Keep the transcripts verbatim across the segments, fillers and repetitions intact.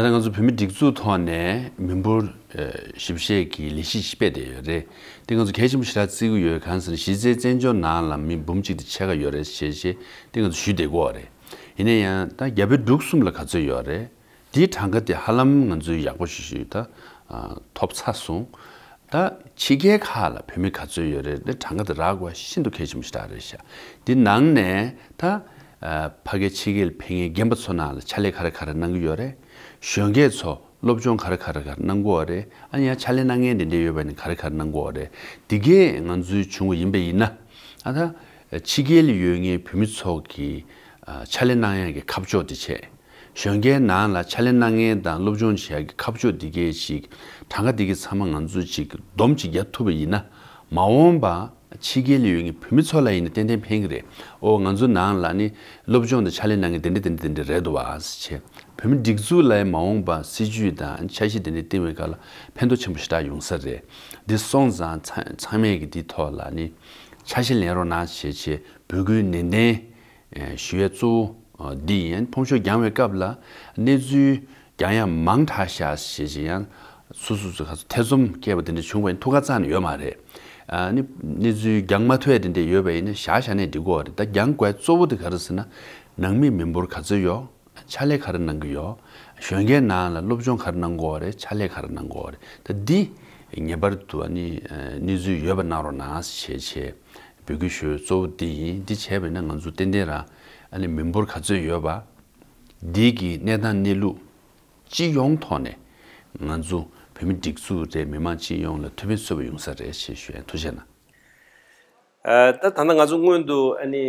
ད་ལྟ་ང་ཚོ་བོད་མི་སྒྲིག་འཛུགས་ཐོག་ནས་མི་འབོར་ཞིབ་བཤེར་གྱི་ལས་གཞི་ཞིག་སྤེལ་བསྡད་ཡོད་རེད། དེ་ང་ཚོ་གལ་ཆེན་པོ་ཞེ་དྲག་བརྩི་གི་ཡོད། གང་ཟེར་ན་གཞི་རྩའི་བཙན་བྱོལ་ནང་ལ་མི་འབུམ་གཅིག་དང་ཕྱེད་ཀ་ཡོད་རེད་ཞེས་བཤད་དེ་ང་ཚོ་ཞུས་བསྡད་ཀྱི་ཡོད་རེད། ཡིན་ན་ཡང་ད་རྒྱ་བལ་འབྲུག་གསུམ་ལ་ག་ཚོད་ཡོད་རེད། དེའི་གྲངས་ཀ་དེ་ཧ་ལམ་ང་ཚོས་ཡག་པོ་ཞིག་ཞིག་ད་ཐོབ་ཚར་སོང་། ད་ཕྱི་རྒྱལ་ཁག་ལ་བོད་མི་ག་ཚོད་ཡོད་རེད། དེ་གྲངས་ཀ་དེ་རག་དགོས་ཤིན་ཏུ་གལ་ཆེན་པོ་ཞིག་རེད་ཤག་དེ་ནང་ནས་ད་ཕ་གི་ཕྱི་རྒྱལ་ཕེབས་མཁན་རྒན་པ་ཚོ་ནང་ལ་ཕྱག་ལས་ག་རེ་ག་རེ་གནང་གི་ཡོད་རེད། གཞོན་སྐྱེས་ཚོ་སློབ་སྦྱོང་ག་རེ་ག་རེ་ག་རེ་གནང་གི་ཡོད་རེད། ཨ་ནི་ཡང་ཕྱག་ལས་གནང་མཁན་དེ་འདྲ་ཡོད་པ་ནི་ག་རེ་ག་རེ་གནང་གི་ཡོད་རེད། དེ་གས་ང་ཚོའི་བྱུང་བ་ཡིན་པ་ཡིན་ན། ཨ་ད་ཕྱི་རྒྱལ་ལ་ཡོད་མཁན་བོད་མི་ཚོ་གི་ཕྱག་ལས་གནང་ཡག་གི་ཁ་ཕྱོགས་དེ་བྱས། གཞོན་སྐྱེས་ནང་ལ་ཕྱག་ལས་གནང་མཁན་དང་སློབ་སྦྱོང་བྱེད་ཡག་གི་ཁ་ཕྱོགས་འདི་གས་ཅིག་གྲངས་ཀ་འདི་གས་ཚང་མ་ང་ཚོས་ཅིག་སྡོམ་ཅིག་རྒྱག་ཐུབ་པ་ཡིན་ན། མ་འོངས་པ་ཕྱི་རྒྱལ་ལ་ཡོད་མཁན་བོད་མི་ཚོ་ལ་ཡིན་ན་ཏན་ཏན་ཕན་གི་རེད། ཨོ་ང་ཚོ་ནང་ལ་ནི་སློབ་སྦྱོང་དང་ཕྱག་ལས་གནང་མཁན་དེ་འདྲ་དེ་འདྲ་དེ་འདྲ་རེད་འདུག་བ་ཟེར་བྱས། བོད་མི་སྒྲིག་འཛུགས་ལ་མ་འོངས་པ་སྲིད་ཇུས་དང་འཆར་གཞི་དེ་འདྲ་བཏིང་བའི་སྐབས་ལ་ཕན་ཐོགས་ཆེན་པོ་ཞེ་དྲག་ཡོང་ས་རེད། འདི་སོང་ཙང་ཚང་ཚང་མས་ཀྱི་འདི་ཐོག་ལ་ནི་འཆར་གཞི་ལེན་རོགས་གནང་ཞེས་བྱས་འབོད་སྐུལ་ནན་ཏན་ཞུ་ཡས་གཙོ་བོ་འདི་ཡིན། ཕོམ་ཤོག་བརྒྱངས་པའི་སྐབས་ལ་གནས་ཚུལ་རྒྱང་ཡང་མང་དྲགས་ཤག་ཞེས་བྱས་ཡང་སོ་སོ་སོ་ག་ཚོད་ཐེ་ཚོམ་སྐྱེས་པ་དེ་འདྲ་བྱུང་བ་ཡིན་ཐུགས་ཁ་གཙང་ནས་ཡོད་མ་རེད། ཨ་ནི་གནས་ཚུལ་རྒྱང་མ་ཐུབ་ཡ་དེ་འདྲ་ཡོད་པ་ཡིན་ན་བཞག་བཞག་ནས་འགྲིག་གི་ཡོད་རེད། ད་རྒྱང་དགོས་གཙོ་བོ་དེ་ག་རེ་ཟེར་ན་ནང་མི་མི་འབོར་ག་ཚོད་ཡོད། ཕྱག་ལས་ག་རེ་གནང་གི་ཡོད། གཞོན་སྐྱེས་ནང་ལ་སློབ་སྦྱོང་ག་རེ་གནང་གི་ཡོད་རེད། ཕྱག་ལས་ག་རེ་གནང་གི་ཡོད་རེད། ད་འདི་ངེས་པར་དུ་ཨ་ནི་གནས་ཚུལ་ཡོད་པ་གནང་རོགས་གནང་ཞེས་བྱས་འབོད་སྐུལ་ཞུ་གཙོ་བོ་འདི་ཡིན། འདི་བྱས་པ་ཡིན་ན་ང་ཚོ་ཏན་ཏན་རང་ཨ་ནི་མི་འབོར་ག་ཚོད་ཡོད་པ། འདི་གི་གནས་སྟངས་གནས་ལུགས་སྤྱི་ཡོངས་ཐོག་ནས་ང་ཚོ་བོད་མི་སྒྲིག་འཛུགས་རེད། མི་མང་སྤྱི་ཡོངས་ལ་ཐུགས་ཕན་གསོས་པ་ཡོང་ས་རེད་ཞེས་ཞུ་ཡ། ཐུགས་རྗེ་གནང་། ཨ་ད་ད་ལྟ་ང་ཚོ་སྔོན་དུ་ཨ་ནི་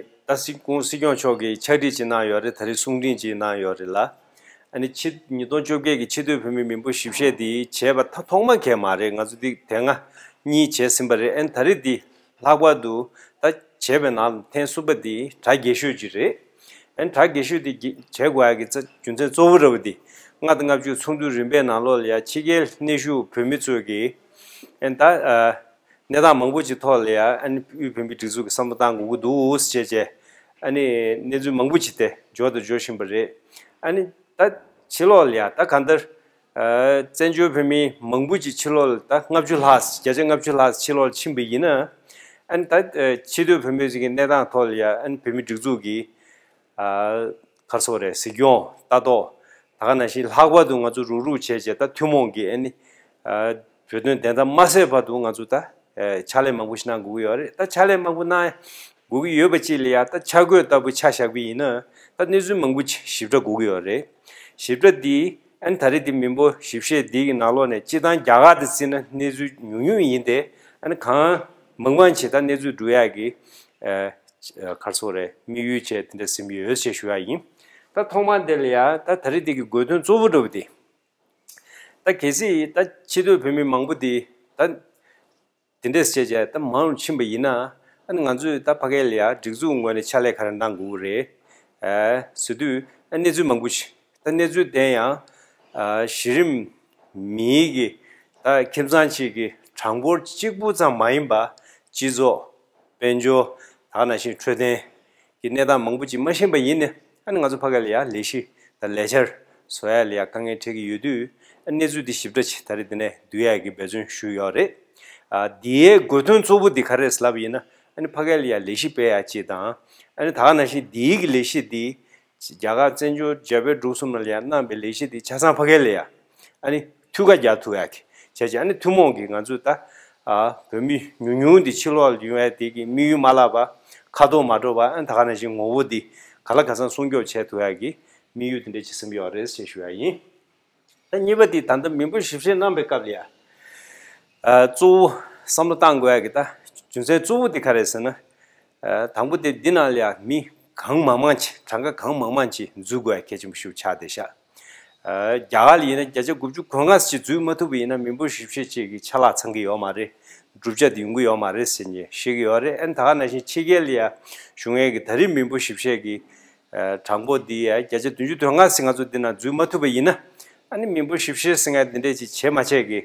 ད་སྲིད་སྐུ་སྲིད་སྐྱོང་མཆོག་གིས་ཕྱག་བྲིས་ཅིག་གནང་ཡོད་རེད། ད་རེས་གསུང་འཕྲིན་ཅིག་གནང་ཡོད་རེད་ལ། ཨ་ནི་ཕྱི་ཉིས་སྟོང་བཅོ་བརྒྱད་ཀྱི་ཆེས་མཐོའི་བོད་མིའི་མི་འབོར་ཞིབ་བཤེར་འདི་བྱས་པ་ད་ཐོག་མ་གས་མ་རེད། ང་ཚོ་འདི་དེ་སྔ་གཉིས་བྱས་ཟིན་པ་རེད། ཨ་ནི་ད་རེས་འདི་ལྷག་པར་དུ་ད་བྱས་པའི་ནང་ཐེངས་གསུམ་པ་འདི་གྲ་རྒྱས་ཤོས་ཅིག་རེད། ཨ་ནི་གྲ་རྒྱས་ཤོས་འདི་བྱེད་དགོས་ཡ་གི་རྩ་རྒྱུ་མཚན་གཙོ་བོ་ར་བ་འདི་ལྔ་དང་ལྔ་བཅུ་ཚོགས་འདུ་རིམ་པའི་ནང་ལོགས་ལ་ཡ་ཕྱི་རྒྱལ་གནས་བཞུགས་བོད་མི་ཚོས་ཀྱི་ཨ་ནི་ད་ཨ། གནས་སྟངས་མང་པོ་ཅིག་ཐོག་ལ་ཡ་ཨ་ནི་དབུས་བོད་མིའི་སྒྲིག་འཛུགས་ཀྱི་བསམ་བློ་བཏང་དགོས་ཀྱི་འདུག་ཟེར་བྱས་ཨ་ནི་གནས་ཚུལ་མང་པོ་ཅིག་དེ་འབྱོར་དང་འབྱོར་བཞིན་པ་རེད། ཨ་ནི་ད་ཕྱི་ལོགས་ལ་ཡ་ད་གང་ལྟར་ཨ་བཙན་བྱོལ་བོད་མི་མང་པོ་ཅིག་ཕྱི་ལོགས་ལ་ད་ལྔ་བཅུ་ལྷག་བརྒྱ་ཆ་ལྔ་བཅུ་ལྷག་ཕྱི་ལོགས་ལ་ཕྱིན་པ་ཡིན་ན་ཨ་ནི་ད་ཨ་ཕྱི་སྡོད་བོད་མི་ཚོ་གི་གནས་སྟངས་ཐོག་ལ་ཡ་ཨ་ནི་བོད་མིའི་སྒྲིག་འཛུགས་ཀྱི་ཨ་ག་རེ་ཟེར་དགོས་རེད། གཟིགས་སྐྱོང་ལྟ་རྟོག་ད་ག་ནང་བཞིན་ལྷག་པར་དུ་ང་ཚོ་རུག་རུག་བྱས་བྱས་ད་ཐུན་མོང་གི་ཨ་ནི་ཨ་བོད་དོན་བདེན་མཐའ་མ་གསལ་བར་དུ་ང་ཚོ་ད་ཨ་ཕྱག་ལས་མང་པོ་ཞིག་གནང་དགོས་ཀྱི་ཡོད་རེད། ད་ཕྱག་ལས་མང་པོ་གནང་དགོས་ཀྱི་ཡོད་པ་ཅིག་ལ་ཡ་ད་ཆ་བགོས་ལྟ་བུ་ཆ་བཞག་པ་ཡིན་ན་ད་གནས་ཚུལ་མང་པོ་ཅིག་ཞིབ་ཕྲ་དགོས་ཀྱི་ཡོད་རེད། ཞིབ་ཕྲ་འདི་ཨ་ནི་ད་རེས་འདི་མི་འབོར་ཞིབ་བཤེར་འདི་གི་ནང་ལོགས་ནས་སྤྱིར་བཏང་རྒྱ་གར་དེ་བརྩིས་ན་གནས་ཚུལ་ཉུང་ཉུང་ཡིན་ཏེ་ཨ་ནི་གང་མང་མང་ཅིག་ད་གནས་ཚུལ་སྒྲུབ་ཡག་གི་ཨ་ག་རེ་ཟེར་དགོས་རེད། དམིགས་ཡུལ་བྱས་དེ་འདྲ་ཟིན་ཡོད་ཅེས་ཞུ་ཡ་ཡིན། ད་ཐོག་མར་འདི་ལ་ཡ་ད་ད་རེས་འདི་གི་དགོས་དོན་གཙོ་བོ་འདྲ་བོ་དེ་ད་གལ་སྲིད་ད་ཕྱི་སྡོད་བོད་མི་མང་པོ་དེ་ད་དེ་འདྲས་བྱས་བྱས་ད་མང་རུ་ཕྱིན་པ་ཡིན་ན་ཨ་ནི་ང་ཚོས་ད་ཕ་གི་ལ་ཡ་སྒྲིག་འཛུགས་ངོས་ནས་ཕྱག་ལས་ག་རེ་གནང་དགོས་རེད་ཨ་ཟེར་དུས་ཨ་གནས་ཚུལ་མང་པོ་ཞིག་ད་གནས་ཚུལ་དེ་ཡང་ཨ་གཞི་རིམ་མིའི་གི་ད་ཁྱིམ་ཚང་གཅིག་གི་གྲངས་འབོར་གཅིག་པུ་ཙམ་མ་ཡིན་པ་སྤྱི་ཚོགས་དཔལ་འབྱོར་ད་ག་ནང་བཞིན་འཕྲོད་བསྟེན་གྱི་གནས་སྟངས་མང་པོ་ཅིག་མ་ཤེས་པ་ཡིན་ནའི་ཨ་ནི་ང་ཚོ་ཕ་གི་ལ་ཡ་ལས་གཞི་དང་ལས་འཆར་བཟོ་ཡ་ལ་ཡ་དཀའ་ངལ་འཕྲད་ཀྱི་ཡོད་དུས་ཨ་གནས་ཚུལ་འདི་ཞིབ་ཕྲ་ཅིག་ད་རེས་འདི་ནས་བསྡུ་ཡ་གི་འབད་བརྩོན་ཞུས་ཡོད་རེད། ཨ་འདིའི་དགོས་དོན་གཙོ་བོ་འདི་ག་རེ་རེད་ལབ་པ་ཡིན་ན་ཨ་ནི་ཕ་གི་ལ་ཡ་ལས་གཞི་སྤེལ་ཡ་ཅིག་དང་ཨ་ནི་ད་ག་ནང་བཞིན་འདིའི་གི་ལས་གཞི་འདི་རྒྱ་གར་བཙན་བྱོལ་རྒྱ་བལ་འབྲུག་གསུམ་ལ་ཡ་གནང་བའི་ལས་གཞི་འདི་ཆ་ཚང་ཕ་གི་ལ་ཡ་ཨ་ནི་འཐུས་ཀ་རྒྱག་ཐུབ་ཡ་གི་བྱས་རྗེས་ཨ་ནི་ཐུན་མོང་གི་ང་ཚོས་ད་ཨ་བོད་མི་ཉུང་ཉུང་འདི་ཕྱི་ལོགས་ལ་ཡོང་ཡ་དེ་གི་དམིགས་ཡུལ་མ་བརླག་པ་ཁ་ཐོག་མ་འགྲོ་བ་ཨ་ནི་ད་ག་ནང་བཞིན་ངོ་བོ་འདི་ག་ལ་ག་ཚང་སྲུང་སྐྱོབ་བྱེད་ཐུབ་ཡ་གི་དམིགས་ཡུལ་དེ་འདྲ་ཅིག་ཟིན་ཡོད་རེད་ཅེས་ཞུ་ཡ་ཡིན། ད་གཉིས་པ་དེ་ད་ལྟ་མི་འབོར་ཞིབ་བཤེར་གནང་པའི་སྐབས་ལ་ཡ། ཨ་གཙོ་བོ་བསམ་བློ་བཏང་དགོས་ཡ་གི་ད་རྒྱུ་མཚན་གཙོ་བོ་དེ་ག་རེ་ཟེར་ན། ཨ་དང་པོ་དེ་འདི་ནང་ལ་ཡ་མི་གང་མང་མང་ཅིག་གྲངས་ཀ་གང་མང་མང་ཅིག་འཛུལ་དགོས་ཡ་གལ་ཆེན་པོ་ཞིག་ཆགས་བསྡད་ཤག་ཨ་རྒྱ་གར་ལ་ཡིན་ན་བརྒྱ་ཆ་དགུ་བཅུ་གོ་ལྔ་ཅིག་འཛུལ་མ་ཐུབ་པ་ཡིན་ན་མི་འབོར་ཞིབ་བཤེར་ཅིག་གི་ཆ་ལག་ཚང་གི་ཡོད་མ་རེད། གྲུབ་ཆ་དེ་ཡོང་གི་ཡོད་མ་རེད་ཟེར་ནས་བཤད་ཀྱི་ཡོད་རེད། ཨ་ནི་ད་ག་ནང་བཞིན་ཕྱི་རྒྱལ་ལ་ཡ་བྱུང་ཡས་ཀྱི་ད་རེས་མི་འབོར་ཞིབ་བཤེར་གྱི་གྲངས་འབོར་འདི་ཡ་བརྒྱ་ཆ་བདུན་ཅུ་དོན་ལྔ་ཟིན་ང་ཚོ་འདི་ན་འཛུལ་མ་ཐུབ་པ་ཡིན་ན་ཨ་ནི་མི་འབོར་ཞིབ་བཤེར་ཟིན་ཡ་འདི་འདྲས་ཅིག་བྱེད་མ་བྱས་ཀྱི་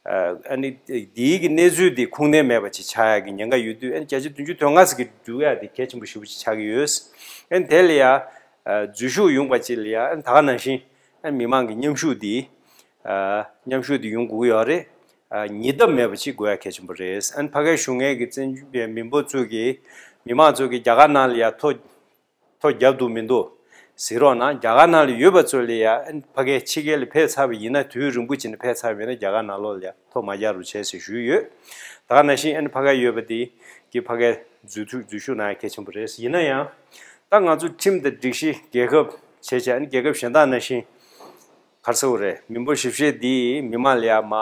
ཨ་ནི་འདིའི་གི་གནས་ཚུལ་འདི་ཁུངས་ལྡན་མེད་པ་ཅིག་ཆགས་ཡ་གི་ཉེན་ཁ་ཡོད་དུས་ཨ་ནི་བརྒྱ་ཆ་བདུན་ཅུ་དོན་ལྔ་ཟིན་གྱི་འཛུལ་ཡ་འདི་གལ་ཆེན་པོ་ཞེ་པོ་ཅིག་ཆགས་ཀྱི་ཡོད། ཨ་ནི་དེ་ལ་ཡ་འཛུལ་ཞུགས་ཡོང་པ་ཅིག་ལ་ཡ་ཨ་ནི་ད་ག་ནང་བཞིན་ ཨ་མི་མང་གི་མཉམ་ཞུགས་འདི་ཨ་མཉམ་ཞུགས་འདི་ཡོང་དགོས་ཀྱི་ཡོད་རེད། ཨ་ཉིས་ལྡབ་མེད་པ་ཅིག་དགོས་ཡ་གལ་ཆེན་པོ་རེད། ཨ་ནི་ཕ་གིའི་གཞུང་ངོས་ཀྱི་བཙན་བྱོལ་མི་འབོར་ཚོ་གི་མི་མང་ཚོ་གི་རྒྱ་གར་ནང་ལ་ཡ་ཐོ་ཐོ་བརྒྱབ་འདུག་མི་འདུག་ཟེར་རོགས་གནང་། རྒྱ་གར་ནང་ལ་ཡོད་པ་ཚོ་ལ་ཡ་ཨ་ནི་ཕ་གིའི་ཕྱི་རྒྱལ་ལ་ཕེབས་ཚར་བ་ཡིན་ན། དུས་རིང་པོ་ཅིག་ནས་ཕེབས་ཚར་བ་ཡིན་ན་རྒྱ་གར་ནང་ལོགས་ལ་ཡ་ཐོ་མ་རྒྱག་རོགས་བྱས་ཟེར་ཞུས་ཡོད། ད་ག་ནང་བཞིན་ཨ་ནི་ཕ་གིར་ཡོད་པ་དེ་གི་ཕ་གིར་འཛུལ་ཐུབ་འཛུལ་ཞུགས་གནང་ཡ་གལ་ཆེན་པོ་རེད། ཡིན་ན་ཡང་ད་ང་ཚོ་ཁྲིམས་དང་སྒྲིག་གཞི་རྒྱལ་ཁབ་བྱས་བྱས་ཨ་ནི་རྒྱལ་ཁབ་གཞན་དག་ནང་བཞིན་ག་རེ་ཟེར་དགོས་རེད། མི་འབོར་ཞིབ་བཤེར་འདི་མི་མང་ལ་ཡ་མ་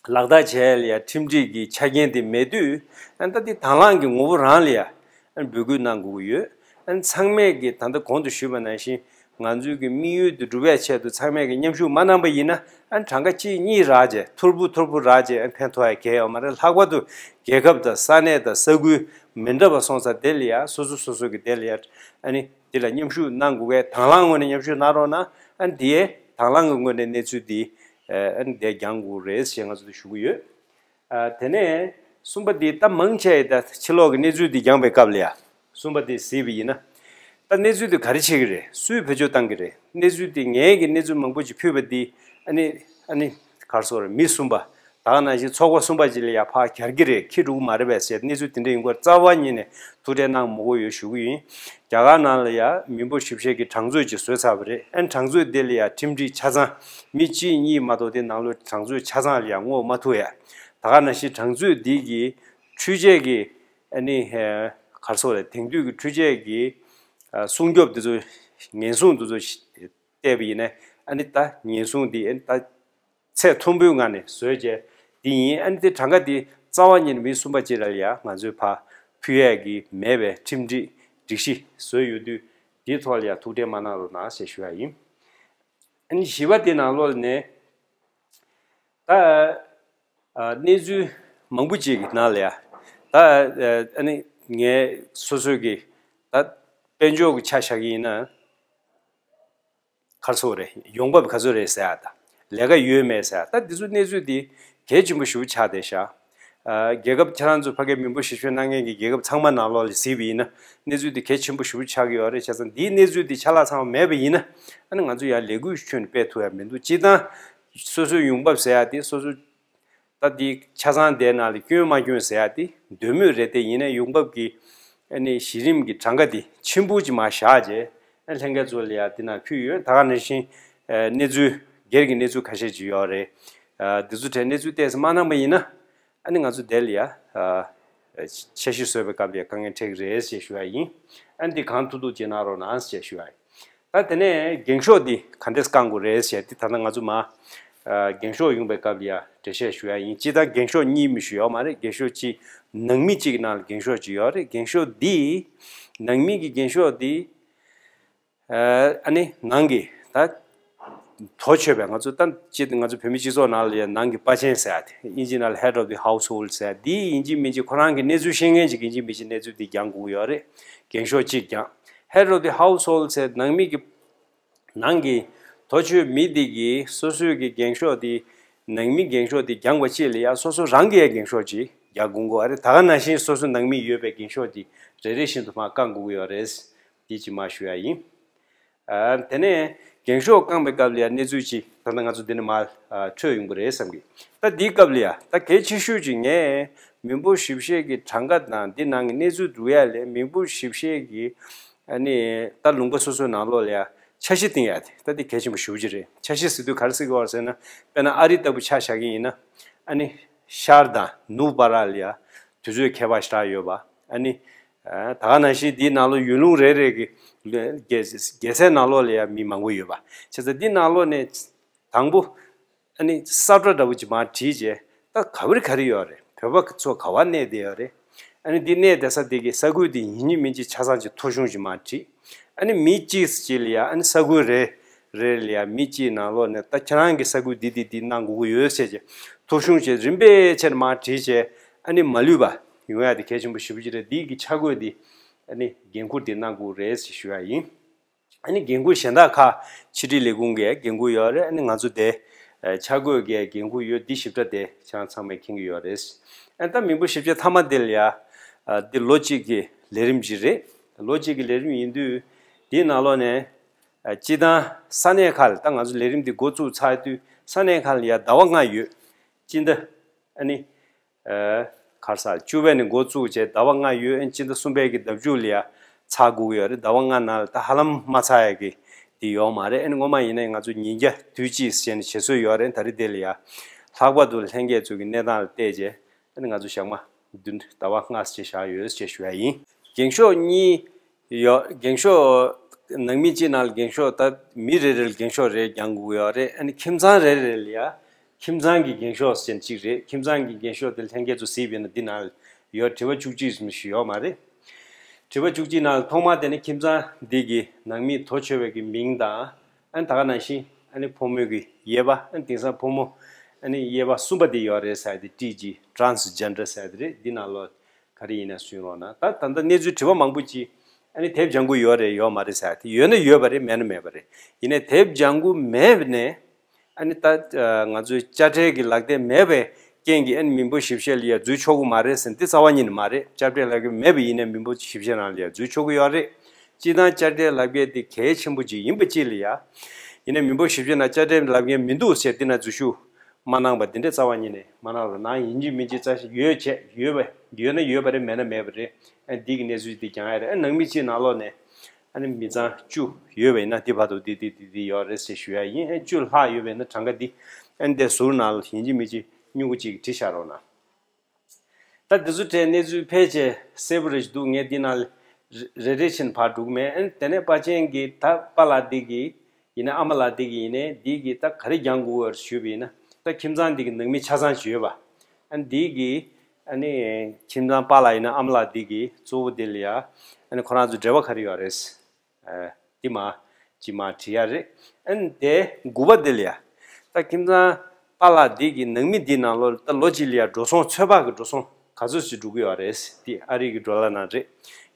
ལག་བསྟར་བྱས་ལ་ཡ་ཁྲིམས་སྒྲིག་གི་ཆ་རྐྱེན་དེ་མེད་དུས། ཨ་ནི་ད་འདི་དང་བླངས་ཀྱི་ངོ་བོ་རང་ལ་ཡ་ཨ་ནི་འབོད་སྐུལ་གནང་དགོས་ཀྱི་ཡོད། ཨ་ནི་ཚང་མས་ཀྱི་ད་ལྟ་གོང་དུ་ཞུས་པ་ནང་བཞིན་ང་ཚོའི་གི་དམིགས་ཡུལ་དེ་འགྲུབ་ཡ་ཆེད་དུ་ཚང་མས་ཀྱི་མཉམ་ཞུགས་མ་གནང་པ་ཡིན་ན། ཨ་ནི་གྲངས་ཀ་གཅིག་གཉིས་རག་བྱས་ཐོར་བུ་ཐོར་བུ་རག་བྱས་ཨ་ནི་ཕན་ཐོགས་ཡ་གལ་ཡོད་མ་རེད། ལྷག་པར་དུ་རྒྱལ་ཁབ་དང་ས་གནས་དང་ས་ཁུལ་མི་འདྲ་བ་སོང་ཙང་དེ་ལ་ཡ་སོ་སོ་སོ་སོ་གི་དེ་ལ་ཡ་ཨ་ནི་དེ་ལ་མཉམ་ཞུགས་གནང་དགོས་གས། དང་བླངས་ངོས་ནས་མཉམ་ཞུགས་གནང་རོགས་གནང་། ཨ་ནི་དེའི་དང་བླངས་ཀྱི་ངོས་ནས་གནས་ཚུལ་འདི་ཨ་ནི་དེ་རྒྱང་དགོས་རེད་ཞེས་ང་ཚོ་ལ་ཞུ་གི་ཡོད། ཨ་དེ་ནས་གསུམ་པ་འདི་ད་མང་ཆེ་ད་ཕྱི་ལོགས་ཀྱི་གནས་ཚུལ་འདི་རྒྱང་པའི་སྐབས་ལ་ཡ་གསུམ་པ་འདི་གཟིགས་པ་ཡིན་ན། ད་གནས་ཚུལ་འདི་ག་རེ་བྱེད་ཀྱི་རེད། སུས་བེད་སྤྱོད་བཏང་གི་རེད། གནས་ཚུལ་འདི་ངས་ཀྱི་གནས་ཚུལ་མང་པོ་ཅིག་ཕུལ་བ་འདི་ཨ་ནི་ཨ་ནི་ག་རེ་ཟེར་དགོས་རེད། མི་གསུམ་པ་ད་ག་ནང་བཞིན་ཚོགས་པ་གསུམ་པ་ཅིག་ལ་ཡ་ཕར་གྱར་གྱི་རེད། འཁྱེར་འགྲོ་གི་མ་རེད་པས་ཟེར་གནས་ཚུལ་དེ་འདྲ་ཡིན་སྐོར་རྩ་བ་ཉིད་ནས་ཐུགས་ཁྲལ་གནང་མི་དགོས་ཡོད་ཞུ་གི་ཡིན། རྒྱ་གར་ནང་ལ་ཡ་མི་འབོར་ཞིབ་བཤེར་གྱི་གྲངས་མཛོད་ཅིག་བཟོས་ཚར་བ་རེད། ཨ་ནི་གྲངས་མཛོད་དེ་ལ་ཡ་ཁྲིམས་སྒྲིག་ཆ་ཚང་མི་གཅིག་གཉིས་མ་གཏོགས་དེ་ནང་ལོགས་གྲངས་མཛོད་ཆ་ཚང་ལ་ཡ་བསྔོག་མ་ཐུབ་ཡ། ད་ག་ནང་བཞིན་གྲངས་མཛོད་འདི་གི་འཕྲུལ་ཆས་ཀྱི་ཨ་ནི་ཧེ་ག་རེ་ཟེར་དགོས་རེད། དེང་དུས་ཀྱི་འཕྲུལ་ཆས་ཀྱི་ཨ་སྲུང་སྐྱོབ་འདི་ཚོ་ཉེན་སྲུང་འདི་ཚོ་བལྟས་པ་ཡིན་ན་ཨ་ནི་ད་ཉེན་སྲུང་འདི་ཨ་ནི་ད་ཚད་མཐོན་པོའི་ངང་ནས་བཟོས་བྱས་འདི་ཡིན། ཨ་ནི་དེ་གྲངས་ཀ་འདི་རྩ་བ་ཉིད་ནས་མི་གསུམ་པ་ཅིག་ལ་ཡ་ང་ཚོས་ཕར་ཕུལ་ཡས་ཀྱི་མེད་པའི་ཁྲིམས་སྒྲིག་སྒྲིག་གཞི་བཟོས་ཡོད་དུས་དེའི་ཐོག་ལ་ཡ་ཐུགས་ཁྲལ་མ་གནང་རོགས་གནང་ཞེས་ཞུ་ཡ་ཡིན། ཨ་ནི་བཞི་པ་དེ་ནང་ལོགས་ནས་ད་ཨ་གནས་ཚུལ་མང་པོ་ཅིག་གི་ནང་ལ་ཡ་ད་ཨ་ནི་ངས་སོ་སོའི་གི་ད་དཔལ་འབྱོར་གྱི་ཆ་བཞག་གི་ཡིན་ན། ག་རེ་ཟེར་དགོས་རེད། ཡོང་འབབ་ག་ཚོད་རེད་ཟེར་ཡ་དང་། ལས་ཀ་ཡོད་མེད་ཟེར་ཡ། ད་འདི་ཚོ་གནས་ཚུལ་འདི་གལ་ཆེན་པོ་ཞེ་པོ་ཆགས་བསྡད་ཤག་ཨ་རྒྱལ་ཁབ་ཁྱེད་རང་ཚོ་ཕ་གིའི་མི་འབོར་ཞིབ་དཔྱོད་གནང་མཁན་གྱི་རྒྱལ་ཁབ་ཚང་མ་ནང་ལོགས་ལ་གཟིགས་པ་ཡིན་ན་གནས་ཚུལ་འདི་གལ་ཆེན་པོ་ཞེ་པོ་ཆགས་ཀྱི་ཡོད་རེད། བྱས་ཙང་འདིའི་གནས་ཚུལ་འདི་ཆ་ལག་ཚང་མ་མེད་པ་ཡིན་ན་ཨ་ནི་ང་ཚོ་ཡང་ལས་འགུལ་ཁྱོན་ནས་སྤེལ་ཐུབ་ཡ་མི་འདུག་སྤྱིར་བཏང་སོ་སོའི་ཡོང་འབབ་ཟེར་ཡ་དེ་སོ་སོ་ད་འདི་ཆ་ཚང་དེའི་ནང་ལ་སྐྱོན་མ་སྐྱོན་ཟེར་ཡ་དེ་འདོད་མོས་རེད་དེ། ཡིན་ན་ཡོང་འབབ་ཀྱི་ཨ་ནི་གཞི་རིམ་གྱི་གྲངས་ཀ་དེ་ཆེན་པོ་ཅིག་མར་བཞག་རྗེས་ཨ་ལྷན་རྒྱས་ཚོ་ལ་ཡ་དེ་ནང་ཕུལ་ཡོད། ད་ག་ནང་བཞིན་ཨ་གནས་ཚུལ་སྒེར་གྱི་གནས་ཚུལ་ཁ་ཤས་ཅིག་ཡོད་རེད། ཨ་འདི་ཚོ་གྲས་གནས་ཚུལ་ཏོག་ཙམ་མ་གནང་པ་ཡིན་ན་ཨ་ནི་ང་ཚོ་དེ་ལ་ཡ་ཨ་འཆར་གཞི་བཟོ་བའི་སྐབས་ལ་ཡ་དཀའ་ངལ་འཕྲད་ཀྱི་རེད་ཞེས་ཞུ་ཡ་ཡིན། ཨ་ནི་འདི་གང་ཐུབ་ཐུབ་ཅིག་གནང་རོགས་གནང་ཞེས་ཞུ་ཡ་ཡིན། ད་དེ་ནས་འགེངས་ཤོག་འདི་ག་འདྲས་བསྐང་དགོས་རེད་ཟེར་དེ་ད་ལྟ་ང་ཚོ་མ་ཨ་འགེངས་ཤོག་ཡོང་པའི་སྐབས་ལ་ཡ་འགྲེལ་བཤད་ཞུ་ཡ་ཡིན། སྤྱིར་བཏང་འགེངས་ཤོག་གཉིས་མི་ཞུ་ཡོད་མ་རེད། འགེངས་ཤོག་གཅིག་ནང་མི་གཅིག་གི་ནང་ལ་འགེངས་ཤོག་གཅིག་ཡོད་རེད། འགེངས་ཤོག་འདི་ནང་མི་གི་འགེངས་ཤོག་འདི་ཨ་ཨ་ནི་ནང་གི་ད་དོ་ཆོད་པའི་ང་ཚོ་ད་སྤྱི་ང་ཚོ་བོད་མི་སྤྱི་ཚོགས་ནང་ལ་ཡ་ནང་གི་པར་ཆེན་ཟེར་ཡ་དེ་ཨིན་ཇི་ནང་ལ་head of the household ཟེར་ཡ་འདི་ཡིན་གཅིག་མིན་གཅིག་ཁོ་རང་གི་གནས་ཚུལ་ཤེས་མཁན་ཅིག་ཡིན་གཅིག་མིན་གཅིག་གནས་ཚུལ་འདི་རྒྱང་དགོས་ཀྱི་ཡོད་རེད། འགེངས་ཤོག་གཅིག་རྒྱང་head of the household ཟེར་ནང་མི་གི་ནང་གི་དོ་ཆོད་མི་འདི་གིས་སོ་སོའི་གི་འགེངས་ཤོག་འདི་ནང་མི་འགེངས་ཤོག་འདི་རྒྱང་བ་གཅིག་ལ་ཡ་སོ་སོ་རང་གི་ཡ་འགེངས་ཤོག་ཅིག་རྒྱག་དགོས་ཀྱི་ཡོད་རེད། ད་ག་ནང་བཞིན་སོ་སོ་ནང་མི་ཡོད་པའི་འགེངས་ཤོག་འདི་རེ་རེ་བཞིན་དུ་མར་བསྐང་དགོས་ཀྱི་ཡོད་རེད། འདི་ཅིག་མར་ཞུ་ཡ་ཡིན། ཨ་དེ་ནས་འགེངས་ཤོག་བསྐང་པའི་སྐབས་ལ་ཡ་གནས་ཚུལ་ཅིག་ད་ལྟ་ང་ཚོ་འདི་ནས་མར་ཨ་འཕྲོས་ཡོང་གི་རེད་བསམ་གི། ད་འདིའི་སྐབས་ལ་ཡ་ད་གལ་ཆེ་ཤོས་ཅིག་ངས་མི་འབོར་ཞིབ་བཤེར་གྱི་གྲངས་ཀ་དང་འདི་ནང་གི་གནས་ཚུལ་བསྡུ་ཡ་ལས་མི་འབོར་ཞིབ་བཤེར་གྱི་ཨ་ནི་ད་ལུང་པ་སོ་སོའི་ནང་ལོགས་ལ་ཡ་འཆར་གཞི་བཏིང་ཡ་དེ་ད་འདི་གལ་ཆེན་པོ་ཞེ་པོ་ཅིག་རེད། འཆར་གཞི་ཟེར་དུས་ག་རེ་ཟེར་གི་ཡོད་རེད་ཟེར་ན་དཔེར་ན་ཨ་རི་ལྟ་བུ་ཆ་བཞག་གི་ཡིན་ན་ཨ་ནི་ཤར་དང་ནུབ་བར་ལ་ཡ་དུས་ཚོད་ཁྱད་པར་ཞེ་དྲག་ཡོད་པ། ཨ་ནི་ཨ་ད་ག་ནང་བཞིན་འདིའི་ནང་ལོགས་ཡུལ་ལུང་རེ་རེ་གི་རྒྱལ་རྒྱལ་སའི་ནང་ལོགས་ལ་ཡ་མི་མང་པོ་ཡོད་པ། བྱས་ཙང་འདི་ནང་ལོགས་ནས་དང་པོ་ཨ་ནི་ས་བཀྲ་འདྲ་པོ་ཅིག་མར་བྲིས་རྗེས་ད་ག་བར་ག་རེ་ཡོད་རེད། བོད་པ་ཚོ་ག་བར་གནས་བསྡད་ཡོད་རེད། ཨ་ནི་འདི་གནས་བསྡད་ས་དེ་གི་ས་ཁུལ་དེ་ཡིན་གཅིག་མིན་གཅིག་ཆ་ཚང་ཅིག་ཐོ་གཞུང་ཅིག་མར་བྲིས། ཨ་ནི་མི་གཅིག་ཅིག་ལ་ཡ་ཨ་ནི་ས་ཁུལ་རེ་རེ་ལ་ཡ་མི་གཅིག་ནང་ལོགས་ནས་ད་ཁྱེད་རང་གི་ས་ཁུལ་འདི་འདི་འདི་གནང་དགོས་ཀྱི་ཡོད་ཟེར་བྱས་ཐོ་གཞུང་ཅིག་རིམ་པས་ཆེར་མར་བྲིས་བྱས་ཨ་ནི་མ་ལུས་པ་ཡོང་ཡ་དེ་གལ་ཆེན་པོ་ཞེ་པོ་ཅིག་རེད། འདི་གི་ཆ་བགོས་འདི་ཨ་ནི་འགན་འཁུར་འདི་གནང་དགོས་རེད་ཞེས་ཞུ་ཡ་ཡིན། ཨ་ནི་འགན་འཁུར་གཞན་དག་ཁག་ཕྱི་དྲིལ་ལས་ཁུངས་ཀྱི་འགན་འཁུར་ཡོད་རེད། ཨ་ནི་ང་ཚོ་དེ་ཨ་ཆ་བགོས་ཀྱི་འགན་འཁུར་ཡོད། འདི་ཞིབ་ཕྲ་དེ་ཁྱེད་རང་ཚང་མས་མཁྱེན་གྱི་ཡོད་རེད། ཨ་ད་མི་འབོར་ཞིབ་དཔྱད་མཐའ་མ་དེ་ལ་ཡ་ཨ་འདི་ལོ་གཅིག་གི་ལས་རིམ་ཅིག་རེད། ལོ་གཅིག་གི་ལས་རིམ་ཡིན་དུས་འདིའི་ནང་ལོགས་ནས་ ཨ། སྤྱིར་བཏང་ས་གནས་ཁག་ལ། ད་ང་ཚོ་ལས་རིམ་འདི་འགོ་བཙུགས་ཚར་དུས་ས་གནས་ཁག་ལ་ཡ་ཟླ་བ་ལྔ་ཡོད། སྤྱི་ཟླ་ཨ་ནི། ཨ། ག་རེ་ཟེར། བཅུ་པ་ནས་འགོ་བཙུགས་བྱས་ཟླ་བ་ལྔ་ཡོད། ཨ་ནི་སྤྱི་ཟླ་གསུམ་པའི་གི་ཟླ་མཇུག་ལ་ཡ་ཚར་དགོས་ཀྱི་ཡོད་རེད། ཟླ་བ་ལྔ་ནང་ལ་ད་ཧ་ལམ་མ་ཚར་ཡ་གི་འདི་ཡོད་མ་རེད། ཨ་ནི་སྔོན་མ་ཡིན་ནའི་ང་ཚོ་ཉིས་བརྒྱ་དུས་གཅིག་ཟེར་ནས་བྱེད་སྲོལ་ཡོད་རེད། ད་རེས་དེ་ལ་ཡ་ལྷག་པར་དུ་ལྷན་རྒྱས་ཚོ་གི་གནས་སྟངས་ལ་བལྟས་བྱས། ཨ་ནི་ང་ཚོ་ཞག་མ་བདུན། ཟླ་བ་ལྔ་ཙམ་བཞག་ཡོད་ཅེས་ཞུ་ཡ་ཡིན། འགེངས་ཤོག་གཉིས་ཡོད། འགེངས་ཤོག་ནང་མི་གཅིག་ནང་ལ་འགེངས་ཤོག་ད་མི་རེ་རེ་ལ་འགེངས་ཤོག་རེ་རྒྱག་དགོས་ཡོད་རེད། ཨ་ནི་ཁྱིམ་ཚང་རེ་རེ་ལ་ཡ་ཁྱིམ་ཚང་གི་འགེངས་ཤོག་ཟེར་གཅིག་རེད། ཁྱིམ་ཚང་གི་འགེངས་ཤོག་དེ་ལྷན་རྒྱས་ཚོ་གཟིགས་པ་ཡིན་ན་འདི་ནང་ལ་ཡོད། དྲི་བ་བཅུ་གཅིག་ཙམ་ཞིག་ཡོད་མ་རེད། དྲི་བ་བཅུ་གཅིག་ནང་ལ་ཐོག་མར་དེ་ནི་ཁྱིམ་ཚང་འདི་གི་ནང་མི་དོ་ཆོད་པའི་གི་མིང་དང་། ཨ་ནི་ད་ག་ནང་བཞིན་ཨ་ནི་ཕོ་མོའི་གི་དབྱེ་བ། ཨ་ནི་དེང་སང་ཕོ་མོ་ཨ་ནི་དབྱེ་བ་གསུམ་པ་དེ་ཡོད་རེད་ཟེར་ཏེ། ཊི་ཇི། Transgender ཟེར་དེ་རེད། འདི་ནང་ལོགས་ག་རེ་ཡིན་ན་གསུང་རོགས་གནང་། ད་ད་ལྟ་གནས་ཚུལ་དྲི་བ་མང་པོ་ཅིག་ཨ་ནི་དེབ་ལྗང་ཁུ་ཡོད་རེད་ཡོད་མ་རེད་ཟེར་ཏེ། ཡོད་ན་ཡོད་པ་རེད། མེད་ན་མེད་པ་རེད། ཡིན་ནའི་དེབ་ལྗང་ཁུ་མེད་ནས་ཨ་ནི་ད་ང་ཚོའི་དཔྱ་ཁྲལ་གྱི་ལག་དེབ་མེད་པའི་རྐྱེན་གྱིས་ཨ་ནི་མི་འབོར་ཞིབ་བཤེར་ལ་ཡ་འཛུལ་ཆོག་གི་མ་རེད་ཟེར་ན་འདི་རྩ་བ་ཉིད་ནས་མ་རེད། དཔྱ་ཁྲལ་ལག་དེབ་མེད་པ་ཡིན་ནའི་མི་འབོར་ཞིབ་བཤེར་ནང་ལ་ཡ་འཛུལ་ཆོག་གི་ཡོད་རེད། སྤྱིར་བཏང་དཔྱ་ཁྲལ་ལག་དེབ་དེ་གལ་ཆེན་པོ་ཅིག་ཡིན་པ་ཅིག་ལ་ཡ། ཡིན་ནའི་མི་འབོར་ཞིབ་བཤེར་ནང་དཔྱ་ཁྲལ་ལག་དེབ་མི་འདུག་ཟེར་འདི་ན་འཛུལ་ཞུགས་མ་གནང་པ་འདི་འདྲ་རྩ་བ་ཉིད་ནས་མ་གནང་རོགས་གནང་། ཡིན་གཅིག་མིན་གཅིག་རྩ་ཞིག་ཡོད་བྱས། ཡོད་པ་ཡོད་ན་ཡོད་པ་རེད། མེད་ན་མེད་པ་རེད། ཨ་འདི་གི་གནས་ཚུལ་འདི་རྒྱང་ཡ་རེད། ཨ་ནང་མི་གཅིག་ནང་ལོགས་ནས་ཨ་ནི་མི་ཚང་བཅུ་ཡོད་པ་ཡིན་ན་འདི་བར་དུ་འདི་འདི་འདི་འདི་ཡོད་རེད་ཟེར་ཞུ་ཡ་ཡིན། ཨ་བཅུ་ལྷག་ཡོད་པ་ཡིན་ན་གྲངས་ཀ་འདི་ཨ་ནི་དེ་ཟུར་ནང་ལ་ཡིན་གཅིག་མིན་གཅིག་སྨྱུ་གུ་གཅིག་བྲིས་བཞག་རོགས་གནང་། ད་འདི་ཚོ་གྲས་གནས་ཚུལ་ཕལ་ཆེར་གསལ་པོ་རེ་ཞིག་འདུག་ངས་འདི་ནང་རེ་རེ་བཞིན་ཕར་འགྲོ་གི་མེད། ཨ་ནི་དེ་ནས་པ་ཅན་གྱི་ད་པཱ་ལགས་འདི་གི་ཡིན་ན་ཨ་མ་ལགས་འདི་གི་ཡིན་ནའི་འདི་གི་ད་ག་རེ་རྒྱག་དགོས་པ་ཞུས་པ་ཡིན་ན། ད་ཁྱིམ་ཚང་འདི་གི་ནང་མི་ཆ་ཚང་ཞིག་ཡོད་པ། ཨ་ནི་འདི་གི་ཨ་ནི་ཁྱིམ་ཚང་པཱ་ལགས་ཡིན་ན་ཨ་མ་ལགས་འདི་གི་གཙོ་བོ་འདི་ལ་ཡ་ཨ་ནི་ཁོ་རང་ཚོ་འབྲེལ་བ་ག་རེ་ཡོད་རེད། ཨ་འདི་མ་ཅི་མ་བྲིས་ཡ་རེད། ཨ་ནི་དེ་དགུ་པ་འདི་ལ་ཡ། ད་ཁྱིམ་ཚང་པཱ་ལགས་འདི་གི་ནང་མི་འདི་ནང་ལོགས་ད་ལོ་གཅིག་ལ་ཡ་འགྲོ་སོང་ཚོད་དཔག་གི་འགྲོ་སོང་ག་ཚོད་ཞིག་འགྲོ་གི་ཡོད་རེད། འདི་ཨ་རི་གི་ཌོ་ལར་ནང་རེད།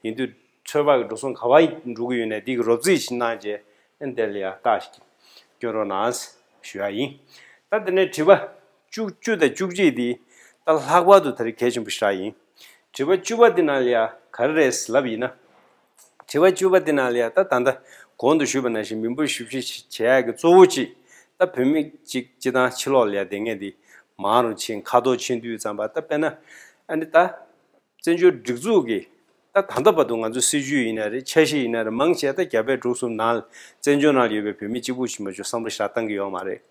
ཡིན་དུས་ཚོད་དཔག་གི་འགྲོ་སོང་ག་པར་འགྲོ་གི་ཡོད་ནའི་འདི་གི་རོབ་རྩིས་ཤིག་གནང་བྱས། ཨ་ནི་དེ་ལ་ཡ་རྟགས་ཤིག་སྐྱོན་རོགས་གནང་ཞུ་ཡ་ཡིན། ད་དེ་ནས་དྲི་བ་བཅུ་བཅུ་དང་བཅུ་གཅིག་འདི་ད་ལྷག་པར་དུ་ད་རེས་གལ་ཆེན་པོ་ཞིག་རག་ཡིན། དྲི་བ་བཅུ་པ་འདི་ནང་ལ་ཡ་ག་རེ་རེད་ལབ་ཡིན་ན། དྲི་བ་བཅུ་པ་འདི་ནང་ལ་ཡ་ད་ད་ལྟ་གོང་དུ་ཞུས་པ་ནང་བཞིན་མི་འབོར་ཞིབ་བཤེར་བྱེད་ཡག་གི་གཙོ་བོ་གཅིག་ད་བོད་མི་གཅིག་སྤྱིར་བཏང་ཕྱི་ལོགས་ལ་ཡ་བསྡད་མཁན་འདི་མང་རུ་ཕྱིན། ཁ་ཐོར་ཕྱིན་དུས་ཙམ་པ་ད་དཔེར་ན་ཨ་ནི་ད་བཙན་བྱོལ་སྒྲིག་འཛུགས་ཀྱི་ད་ད་ལྟ་བར་དུ་ང་ཚོའི་སྲིད་བྱུས་ཡིན་ན་རེད། འཆར་གཞི་ཡིན་ན་རེད། མང་ཆེ་ད་རྒྱ་བལ་འབྲུག་གསུམ་ནང་ལ་བཙན་བྱོལ་ནང་ལ་ཡོད་པའི་བོད་མི་གཅིག་པུ་ཞིག་མ་གཏོགས་བསམ་བློ་ཞེ་དྲག་བཏང་གི་ཡོད་མ་རེད།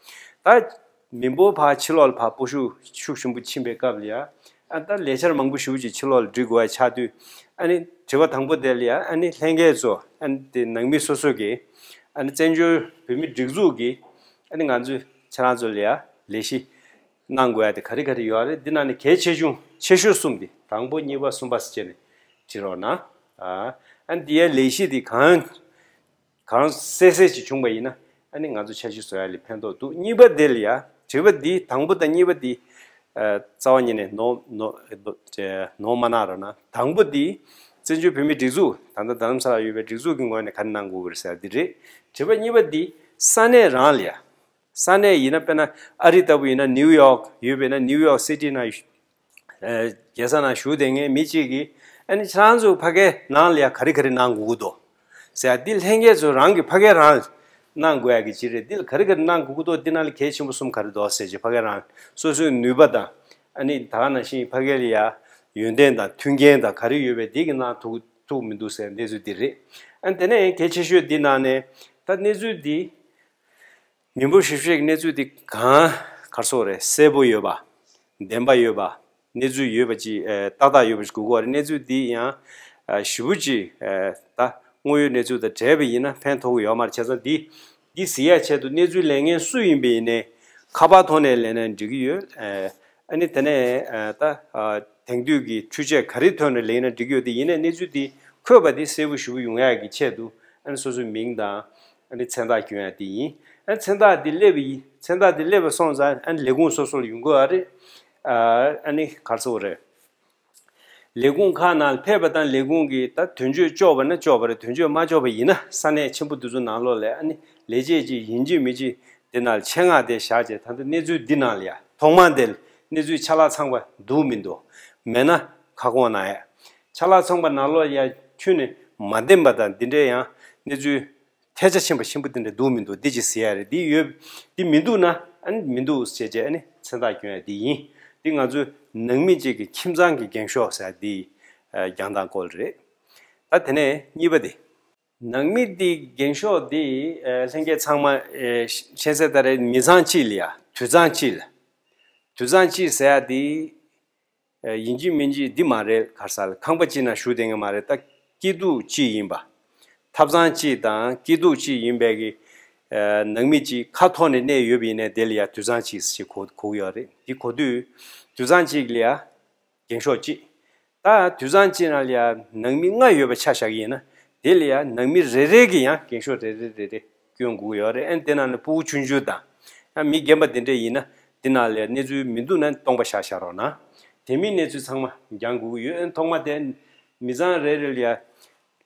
ད་མི་འབོར་ཕར་ཕྱི་ལོགས་ལ་ཕར་སྤོ་ཤུགས་ཤུགས་ཆེན་པོ་ཕྱིན་པའི་སྐབས་ལ་ཡ། ཨ་ད་ལས་འཆར་མང་པོ་ཞེ་པོ་ཅིག་ཕྱི་ལོགས་ལ་སྒྲིག་དགོས་ཡ་ཆགས་དུས། ཨ་ནི་དྲི་བ་དང་པོ་དེ་ལ་ཡ་ཨ་ནི་ལྷན་རྒྱས་ཚོ་ཨ་ནི་དེ་ནང་མི་སོ་སོ་གིས་ཨ་ནི་བཙན་བྱོལ་བོད་མིའི་སྒྲིག་འཛུགས་ཀྱིས་ཨ་ནི་ང་ཚོས་ཁྱེད་རང་ཚོ་ལ་ཡ་ལས་གཞི་གནང་དགོས་ཡ་དེ་ག་རེ་ག་རེ་ཡོད་རེད། འདི་ནང་ནས་གལ་ཆེ་ཆུང་ཆེ་ཤོས་གསུམ་དེ། དང་པོ་གཉིས་པ་གསུམ་པ་ཟེར་བྱས་ནས་བྲིས་རོགས་གནང་། ཨ་ཨ་ནི་འདི་ཡ་ལས་གཞི་དེ་གང་གང་གསལ་གསལ་ཅིག་བྱུང་པ་ཡིན་ན་ཨ་ནི་ང་ཚོ་འཆར་གཞི་བཟོ་ཡ་ལ་ཕན་ཐོགས་འདུག་གཉིས་པ་དེ་ལ་ཡ་དྲི་བ་འདི་དང་པོ་དང་གཉིས་པ་འདི་ཨ་རྩ་བ་ཉིད་ནས་ནོར་ནོར་ནོར་མ་གནང་རོགས་གནང་། དང་པོ་འདི་བཙན་བྱོལ་བོད་མིའི་སྒྲིག་འཛུགས་ད་ལྟ་རྡ་རམ་ས་ལ་ཡོད་པའི་སྒྲིག་འཛུགས་ཀྱི་ངོས་ནས་ག་རེ་གནང་དགོས་ཀྱི་རེད་ཟེར་ཡ་འདི་རེད། དྲི་བ་གཉིས་པ་འདི་ས་གནས་རང་ལ་ཡ། ས་གནས་ཡིན་ན་དཔེར་ན་ཨ་རི་ལྟ་བུ་ཡིན་ན་ནིའུ་ཡོག་ཡོད་པས་ན་ནིའུ་ཡོག་སི་ཊི་ནང་ཨ་རྒྱལ་ས་ནང་བཞུགས་བསྡད་མཁན་མི་གཅིག་གིས་ཨ་ནི་ཁྱེད་རང་ཚོ་ཕ་གིའི་ནང་ལ་ཡ་ག་རེ་ག་རེ་གནང་དགོས་ཀྱི་འདུག་ཟེར་ཡ། འདི་ལྷན་རྒྱས་ཚོ་རང་གིས་ཕ་གིའི་རང་གནང་དགོས་ཡ་གི་ཅིག་རེད། འདི་ལ་ག་རེ་ག་རེ་གནང་དགོས་ཀྱི་འདུག་འདི་ནང་ལ་གལ་ཆེན་པོ་གསུམ་ག་རེ་འདུག་ཟེར་བྱས་ཕ་གིའི་རང་སོ་སོའི་ནུས་པ་དང་ཨ་ནི་ད་ག་ནང་བཞིན་ཕ་གི་ལ་ཡ་ཡོན་ཏན་དང་མཐུན་རྐྱེན་དང་ག་རེ་ཡོད་པའི་འདི་གི་གནང་ཐུབ་ཐུབ་མི་འདུག་ཟེར་གནས་ཚུལ་འདི་རེད། ཨ་ནི་དེ་ནས་གལ་ཆེ་ཤོས་འདི་ནང་ནས་ད་གནས་ཚུལ་འདི། མི་འབོར་ཞིབ་བཤེར་གྱི་གནས་ཚུལ་འདི་གང་ག་རེ་ཟེར་དགོས་རེད། གསལ་པོ་ཡོད་པ། བདེན་པ་ཡོད་པ། གནས་ཚུལ་ཡོད་པ་ཅིག་ཨེ་ཏག་ཏག་ཡོད་པ་ཞིག་དགོས་ཀྱི་ཡོད་རེད། གནས་ཚུལ་འདི་ཡང་ཨ་ཞེ་པོ་ཅིག་ཨེ་ད་དངོས་ཡོད་གནས་ཚུལ་དང་འབྲེལ་བ་ཡིན་ན་ཕན་ཐོགས་ཀྱི་ཡོད་མ་རེད། བྱས་ཙང་འདི་འདི་གཟིགས་ཡ་ཆེད་དུ་གནས་ཚུལ་ལེན་མཁན་སུ་ཡིན་པ་ཡིན་ནའི་ཁ་པར་ཐོག་ནས་ལེན་ན་འགྲིག་གི་ཡོད། ཨེ་ཨ་ནི་དེ་ནས་ཨེ་ད་ཨ་དེང་དུས་ཀྱི་འཕྲུལ་ཆས་ག་རེ་ཐོག་ནས་ལེན་ན་འགྲིག་གི་ཡོད། དེ་ཡིན་ནའི་གནས་ཚུལ་འདི་འཁོད་པ་འདི་གསལ་པོ་ཞེ་པོ་ཡོང་ཡ་གི་ཆེད་དུ་ཨ་ནི་སོ་སོའི་མིང་དང་། ཨ་ནི་མཚན་རྟགས་སྐྱོན་ཡ་དེ་ཡིན། ཨ་མཚན་རྟགས་དེ་སླེབས་པ་ཡིན། མཚན་རྟགས་དེ་སླེབས་པ་སོང་ཙང་ཨ་ནི་ལས་ཁུངས་སོ་སོ་ལ་ཡོང་དགོས་པ་རེད། ཨ་ནི་ག་རེ་ཟེར་དགོས་རེད། ལས་ཁུངས་ཁག་ནང་ཕེབས་པ་དང་ལས་ཁུངས་ཀྱིས་ད་དོན་གཅོད་གཅོག་པ་ན་གཅོག་པ་རེད། དོན་གཅོད་མ་གཅོག་པ་ཡིན་ན་ས་གནས་ཆེན་པོ་དེ་ཚོ་ནང་ལོགས་ལ་ཨ་ནི་ལས་བྱེད་ཅིག་ཡིན་གཅིག་མིན་གཅིག་དེ་ནང་ལ་ཆེད་མངགས་དེ་བཞག་བྱས། ད་ལྟ་གནས་ཚུལ་འདི་ནང་ལ་ཡ་ཐོག་མ་དེ་ལ་གནས་ཚུལ་ཆ་ལག་ཚང་པ་འདུག་མི་འདུག་མེད་ན་ཁ་སྐོང་གནང་ཡ། ཆ་ལག་ཚང་པ་ནང་ལོགས་ཡ་ཁྱོན་ནས་མ་བདེན་པ་དང་འདི་འདྲའི་ཡང་གནས་ཚུལ། ཕལ་ཆ་ཕྱིན་པ་ཆེན་པོ་དེ་འདྲ་འདུག་མི་འདུག་འདི་ཅིག་ཟེར་ཡ་རེད། འདི་ཡོད། འདི་མི་འདུག་ན་ཨ་ནི་མི་འདུག་ཟེར་བྱས་ཨ་ནི་མཚན་རྟགས་སྐྱོན་ཡ་འདི་ཡིན། འདི་ང་ཚོའི་ནང་མི་གཅིག་གི་ཁྱིམ་ཚང་གི་འགེངས་ཤོག་ཟེར་ཡ་འདི་རྒྱང་ཐག་སྐོར་རེད། ད་དེ་ནས་གཉིས་པ་དེ། ནང་མི་འདི་འགེངས་ཤོག་འདི་ལྷན་རྒྱས་ཚང་མ་ཤེས་གསལ་ལྟར་མི་ཚང་གཅིག་ལ་ཡ་དུད་ཚང་གཅིག་ལ། དུད་ཚང་གཅིག་ཟེར་ཡ་འདི། ཡིན་གཅིག་མིན་གཅིག་འདི་མ་རེད། ག་རེ་ཟེར་ལ་ཁང་པ་གཅིག་ནང་བཞུགས་བསྡད་མཁན་མ་རེད། ད་སྐྱིད་སྡུག་གཅིག་ཡིན་པ། ཐབ་ཚང་གཅིག་དང་སྐྱིད་སྡུག་གཅིག་ཡིན་པའི་གི་ནང་མི་གཅིག་ཁ་འཐོར་ནས་གནས་ཡོད་པ་ཡིན་ནའི་དེ་ལ་ཡ་དུད་ཚང་གཅིག་ཞེས་གོ་གོ་གི་ཡོད་རེད། འདི་གོ་དུས་དུད་ཚང་གཅིག་ལ་ཡ་འགེངས་ཤོག་གཅིག་ད་དུད་ཚང་གཅིག་ནང་ལ་ཡ་ནང་མི་ལྔ་ཡོད་པ་ཆ་བཞག་གི་ཡིན་ན་དེ་ལ་ཡ་ནང་མི་རེ་རེ་གི་ཡང་འགེངས་ཤོག་རེ་རེ་རེ་རེ་སྐྱོན་དགོས་ཀྱི་ཡོད་རེད། ཨ་ནི་དེ་ནང་ནས་ཕྲུ་གུ་ཆུང་ཆུང་དང་ཡང་མི་རྒན་པ་དེ་འདྲས་ཡིན་ན་དེ་ནང་ལ་ཡ་གནས་ཚུལ་མི་འདུག་ན་སྟོང་པ་བཞག་བཞག་རོགས་གནང་། དེ་མིན་གནས་ཚུལ་ཚང་མ་འགྱང་དགོས་ཀྱི་ཡོད། ཨ་ནི་ཐོག་མ་དེ་མི་ཚང་རེ་རེ་ལ་ཡ་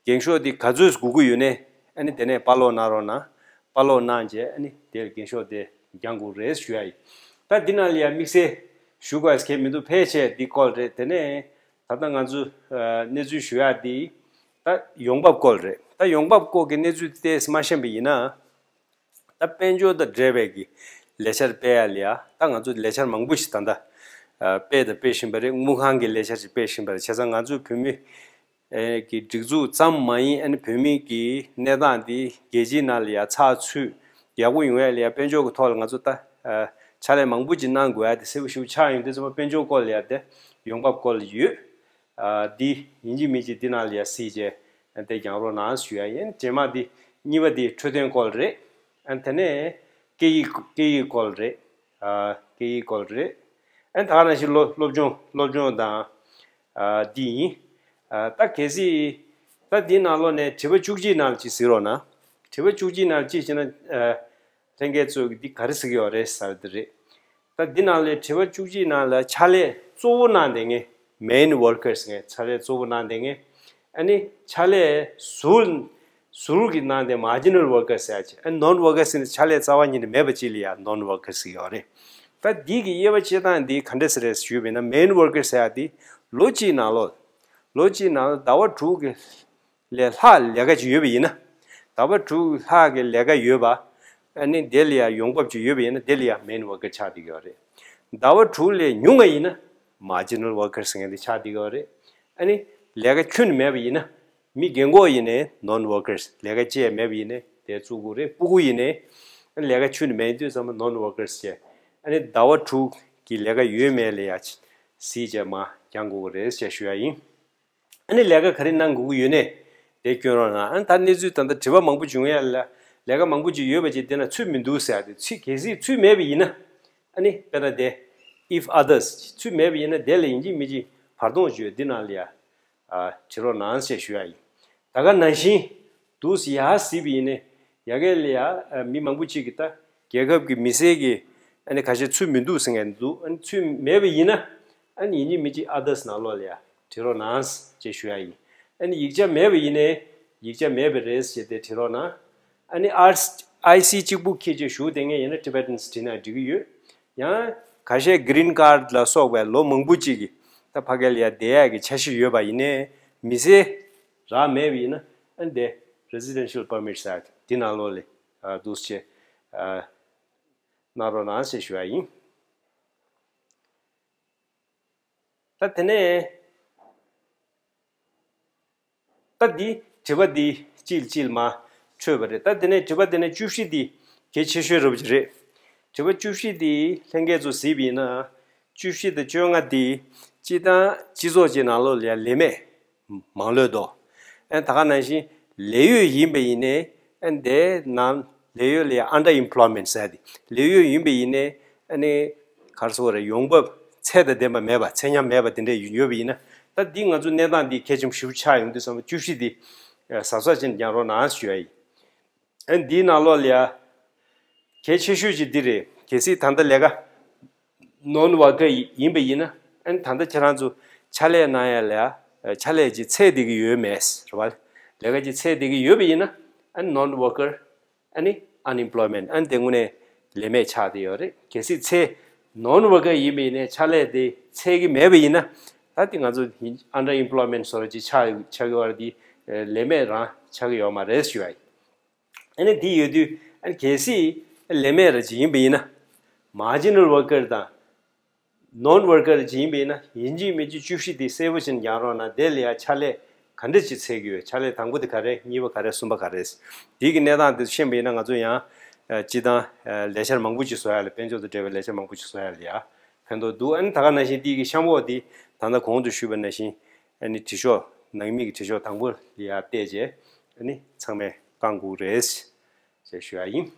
འགེངས་ཤོག་དེ་ག་ཚོད་དགོས་ཀྱི་ཡོད་ནས་ཨ་ནི་དེ་ནས་པར་སློག་གནང་རོགས་གནང་། པར་སློག་གནང་རྗེས་ཨ་ནི་དེར་འགེངས་ཤོག་དེ་འགྱང་དགོས་རེད་ཞུ་ཡ་ཡིན། ད་འདི་ནང་ལ་ཡ་དམིགས་བསལ་ཞུ་དགོས་གལ་མི་འདུག་ཕལ་ཆེར་འདི་སྐོར་རེད། དེ་ནས་ད་ལྟ་ང་ཚོ་གནས་ཚུལ་ཞུ་ཡ་འདི་ད་ཡོང་འབབ་སྐོར་རེད། ད་ཡོང་འབབ་སྐོར་གྱི་གནས་ཚུལ་དེ་མ་ཤེས་པ་ཡིན་ན། ད་དཔལ་འབྱོར་དང་འབྲེལ་བའི་གི་ལས་འཆར་སྤེལ་ཡ་ལ་ཡ་ད་ང་ཚོ་ལས་འཆར་མང་པོ་ཞིག་ད་ལྟ་སྤེལ་དང་སྤེལ་བཞིན་པ་རེད། དངུལ་ཁང་གི་ལས་འཆར་ཞིག་སྤེལ་བཞིན་པ་རེད། བྱས་ཙང་ང་ཚོའི་བོད་མི་གི་སྒྲིག་འཛུགས་ཙམ་མ་ཡིན། ཨ་ནི་བོད་མི་གི་གནས་སྟངས་འདི་རྒྱལ་སྤྱིའི་ནང་ལ་ཡ་ཚགས་ཚུད་ཡག་པོ་ཡོང་ཡ་ལ་ཡ་དཔལ་འབྱོར་གྱི་ཐོག་ལ་ང་ཚོ་ད་ཕྱག་ལས་མང་པོ་ཅིག་གནང་དགོས་ཡ་དེ་གསལ་པོ་ཞེ་པོ་ཆགས་ཡོང་དུས་ཙམ་པ་དཔལ་འབྱོར་སྐོར་ལ་ཡ་དེ་ཡོང་འབབ་སྐོར་ལ་ཡོད། ཨ་འདི་ཡིན་གཅིག་མིན་གཅིག་འདི་ནང་ལ་ཡ་གཟིགས་བྱས་དེ་རྒྱང་རོགས་གནང་ཞུ་ཡ་ཡིན། རྗེས་མ་འདི་གཉིས་པ་འདི་འཕྲོད་བསྟེན་སྐོར་རེད། ཨ་དེ་ནས་སྐད་ཡིག་སྐད་ཡིག་སྐོར་རེད། ཨ་སྐད་ཡིག་སྐོར་རེད། ཨ་ད་ག་ནང་བཞིན་སློབ་སློབ་སྦྱོང་སློབ་སྦྱོང་དང་ཨ་འདི་ཡིན། ཨ་ད་གལ་སྲིད་ད་འདི་ནང་ལོགས་ནས་དྲི་བ་བཅུ་གཅིག་ནང་ལ་ཅིག་གཟིགས་རོགས་གནང་། དྲི་བ་བཅུ་གཅིག་ནང་ལ་ཅིག་བྱས་ན་ཨ། ལྷན་རྒྱས་ཚོས་འདི་ག་རེ་ཟེར་གྱི་ཡོད་རེད་ཟེར་བ་འདི་རེད། ད་འདི་ནང་ལས་དྲི་བ་བཅུ་གཅིག་ནང་ལ་ཕྱག་ལས་གཙོ་བོ་གནང་བསྡད་མཁན་main workers ངས་ཕྱག་ལས་གཙོ་བོ་གནང་བསྡད་མཁན། ཨ་ནི་ཕྱག་ལས་ཟུར་ཟུར་གྱི་གནང་བསྡད་marginal workers ཟེར་ཡ་ཅིག་ཨ་non workers ནི་ཕྱག་ལས་རྩ་བ་ཉིད་ནས་མེད་པ་ཅིག་ལ་ཡ་non workers ཟེར་གྱི་ཡོད་རེད། ད་འདི་གི་དབྱེ་བ་ཕྱེ་སྟངས་འདི་ག་འདྲ་ཟེར་རེད་ཞུས་པ་ཡིན་ན་main workers ཟེར་ཡ་འདི་ལོ་གཅིག་ནང་ལོ་ལོ་གཅིག་ནང་ལོ་ཟླ་བ་དྲུག་གི་ལས་ལྷག་ལས་ཀ་ཅིག་ཡོད་པ་ཡིན་ན། ཟླ་བ་དྲུག་ལྷག་གི་ལས་ཀ་ཡོད་པ། ཨ་ནི་དེ་ལ་ཡང་ཡོང་འབབ་ཅིག་ཡོད་པ་ཡིན་ན་དེ་ལ་ཡང་main worker ཆགས་བསྡད་ཀྱི་ཡོད་རེད། ཟླ་བ་དྲུག་ལས་ཉུང་བ་ཡིན་ན་marginal workers ཟེར་མཁན་དེ་ཆགས་བསྡད་ཀྱི་ཡོད་རེད། ཨ་ནི་ལས་ཀ་ཁྱོན་ནས་མེད་པ་ཡིན་ན་མི་རྒན་གོག་ཡིན་ནའི་non workers ལས་ཀ་བྱེད་མེད་པ་ཡིན་ནའི་དེ་བཙུགས་དགོས་རེད། སྤུ་གུ་ཡིན་ནའི་ལས་ཀ་ཁྱོན་ནས་མེད་དུས་ཙམ་པ་non workers བྱས། ཨ་ནི་ཟླ་བ་དྲུག་གི་ལས་ཀ་ཡོད་མེད་ལ་ཡ་གཟིགས་བྱས་མར་རྒྱག་དགོས་ཀྱི་རེད་ཅེས་ཞུ་ཡ་ཡིན། ཨ་ནི་ལས་ཀ་ག་རེ་གནང་དགོས་ཀྱི་ཡོད་ནས་དེ་སྐྱོན་རོགས་གནང་། ཨ་ནི་ད་གནས་ཚུལ་ད་ལྟ་དྲི་བ་མང་པོ་བྱུང་ཡ་ལ་ལས་ཀ་མང་པོ་ཅིག་ཡོད་པ་ཅིག་དེ་ན་ཚུད་མི་འདུག་ཟེར་ཡ་དེ་ཚུད་གལ་སྲིད་ཚུད་མེད་པ་ཡིན་ན། ཨ་ནི་དཔེར་ན་དེ་if others ཚུད་མེད་པ་ཡིན་ན་དེ་ལ་ཡིན་གཅིག་མིན་གཅིག་བར་སྟོང་བརྗོད་འདི་ནང་ལ་ཡ་བྲིས་རོགས་གནང་ཞེས་ཞུ་ཡ་ཡིན། ད་ག་ནང་བཞིན་འདུག་ཡ་གཟིགས་པ་ཡིན་ནས་ཡ་གི་ལ་ཡ་མི་མང་པོ་ཅིག་གིས་ད་རྒྱལ་ཁབ་ཀྱི་མི་སེར་གྱི་ཨ་ནི་ཁ་ཤས་ཚུད་མི་འདུག་ཟེར་མཁན་འདུག་ཨ་ནི་ཚུད་མེད་པ་ཡིན་ན་ཨ་ནི་ཡིན་གཅིག་མིན་གཅིག་others ནང་ལོགས་ལ་ཡ་བྲིས་རོགས་གནང་ཞེས་ཞུ་ཡ་ཡིན། ཨ་ནི་ཡིག་ཆ་མེད་པ་ཡིན་ནས་ཡིག་ཆ་མེད་པ་རེད་ཞེས་དེ་བྲིས་རོགས་གནང་། ཨ་ནི་ཨར་ཨའི་སི་གཅིག་པུ་ཁྱེད་ཀྱིས་ཞུ་བསྡད་མཁན་ཡིན་ན་Tibetans བྲིས་ན་འགྲིག་གི་ཡོད། ཡང་ཁ་ཤས་green card ལ་སོགས་པའི་ལོ་མང་པོ་ཅིག་གི་ད་ཕ་གི་ལ་ཡ་བསྡད་ཡག་གི་འཆར་གཞི་ཡོད་པ་ཡིན་ནའི་མི་སེར་རག་མེད་པ་ཡིན་ན་ཨ་ནི་དེ་residential permit ཟེར་དེ་ནང་ལོགས་ལ་འདུག་སེ་གནང་རོགས་གནང་ཞེས་ཞུ་ཡ་ཡིན། ད་དེ་ནས་ད་འདི་དྲི་བ་འདི་གཅིག་གཅིག་མར་འཕྲོས་པ་རེད། ད་དེ་ནས་དྲི་བ་དེ་ནས་བཅུ་བཞི་འདི་གལ་ཆེ་ཤོས་རུ་ཅིག་རེད། དྲི་བ་བཅུ་བཞི་འདི་ལྷན་རྒྱས་ཚོ་གཟིགས་པ་ཡིན་ན་བཅུ་བཞི་དང་བཅོ་ལྔ་འདི་སྤྱི་བཏང་སྤྱི་ཚོགས་ཀྱི་ནང་ལོགས་ལ་ཡ་ལས་མེད་མང་ལོས་དོ། ཨན་ད་ག་ནང་བཞིན་ལས་ཡོད་ཡིན་པ་ཡིན་ནའི་ཨན་དེ་ནང་ལས་ཡོད་ལ་ཡ་underemployment ཟེར་ཏེ་ལས་ཡོད་ཡིན་པ་ཡིན་ནའི་ཨ་ནི་ག་རེ་ཟེར་དགོས་རེད། ཡོང་འབབ་ཚད་དང་ལྡན་པ་མེད་པ་ཚད་མཉམ་མེད་པ་དེ་འདྲ་ཡོད་པ་ཡིན་ན་ད་འདི་ང་ཚོ་གནས་སྟངས་འདི་གལ་ཆེན་པོ་ཞེ་པོ་ཆགས་ཡོང་དུས་ཙམ་པ་བཅུ་བཞི་འདི་གཟབ་གཟབ་བྱས་ནས་རྒྱག་རོགས་གནང་ཞུ་ཡ་ཡིན། ཨན་འདིའི་ནང་ལོགས་ལ་ཡ་གལ་ཆེ་ཤོས་ཅིག་འདི་རེད། གལ་སྲིད་ད་ལྟ་ལས་ཀ་non worker ཡིན་པ་ཡིན་ན་ཨན་ད་ལྟ་ཁྱེད་རང་ཚོ་ཕྱག་ལས་གནང་ཡ་ལ་ཡ་ཕྱག་ལས་ཀྱི་ཚད་བསྡད་ཀྱི་ཡོད་མེད་རེད་བ། ལས་ཀ་ཅིག་ཚད་བསྡད་ཀྱི་ཡོད་པ་ཡིན་ན་ཨན་non worker ཨ་ནི་unemployment ཨ་ནི་དེ་དངོས་གནས་ལས་མེད་ཆགས་བསྡད་ཡོད་རེད། གལ་སྲིད་ཚད་non worker ཡིན་པ་ཡིན་ནའི་ཕྱག་ལས་དེ་ཚད་ཀྱི་མེད་པ་ཡིན་ན་ད་དེ་ང་ཚོ་underemployment བཟོ་འདྲ་ཅིག་ཆགས་ཆགས་ཀྱི་ཡོད་རེད། དེ་ལས་མེད་རང་ཆགས་ཀྱི་ཡོད་མ་རེད་ཞུ་བ་ཡིན། ཨ་ནི་དེ་ཡོད་དུས་ཨ་ནི་གལ་སྲིད་ལས་མེད་ར་ཅིག་ཡིན་པ་ཡིན་ན། མར་ཇི་ནལ་ཝར་ཀར་དང་ནོན་ཝར་ཀར་ཅིག་ཡིན་པ་ཡིན་ན། ཡིན་གཅིག་མིན་གཅིག་བཅུ་བཞི་དེ་གསལ་པོ་བྱས་ནས་རྒྱག་རོགས་གནང་། དེ་ལ་ཡང་ཕྱག་ལས་ག་འདྲ་ཅིག་འཚལ་གྱི་ཡོད། ཕྱག་ལས་དང་པོ་དེ་ག་རེ། གཉིས་པ་ག་རེ། གསུམ་པ་ག་རེ། དེའི་གི་གནས་སྟངས་དེ་ཤེས་པ་ཡིན་ན། ང་ཚོ་ཡང་ཨ་སྤྱིར་བཏང་ཨ་ལས་འཆར་མང་པོ་ཅིག་བཟོ་ཡ་ལ། དཔལ་འབྱོར་དང་འབྲེལ་བའི་ལས་འཆར་མང་པོ་ཅིག་བཟོ་ཡ་ལ་ཡང་ཕན་ཐོགས་འདུག་ཨ་ནི་ད་ག་ནང་བཞིན་དེའི་གི་གཤམ་འོག་དེ་ད་ལྟ་གོང་དུ་ཞུས་པ་ནང་བཞིན་ཨ་ནི་བྲིས་ཤོག་ནང་མི་གི་བྲིས་ཤོག་དང་པོ་ལ་ཡང་བལྟས་རྗེས་ཨ་ནི་ཚང་མས་བཀང་དགོས་རེད་ཅེས་ཞུ་ཡ་ཡིན།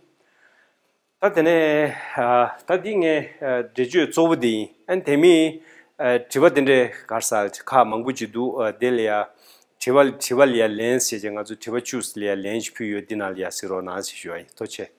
ད་དེ་ནས་ཨ་ད་འདི་ངའི་ཨ་འགྲེལ་བརྗོད་གཙོ་བོ་འདི་ཡིན། ཨ་ནི་དེ་མིན་ཨ་དྲི་བ་དེ་འདྲའི་ག་རེ་ཟེར་ཁག་མང་པོ་ཅིག་འདུག་ཨ་དེ་ལ་ཡ་དྲི་བ་དྲི་བ་ལ་ཡ་ལན་ཞེས་བྱས། ང་ཚོ་དྲི་བ་བཅུ་ལ་ཡ་ལན་ཞིག་ཕུལ་ཡོད། འདི་ནང་ལ་ཡ་གཟིགས་རོགས་གནང་ཞེས་ཞུ་བ་ཡིན། ཐུགས་རྗེ་ཆེ།